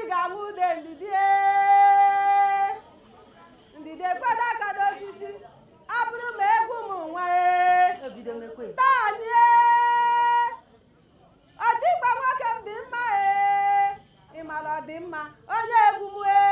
Ga-anwụde Ndidi ee. Ndidi ekwedo aka n'osisi abụrụ m egwu m nwa ee. Obido mekwe. Tani ee. Ọtịgba nwoke m dị mma ee. Ị mara ọ dị mma onye egwu m ee.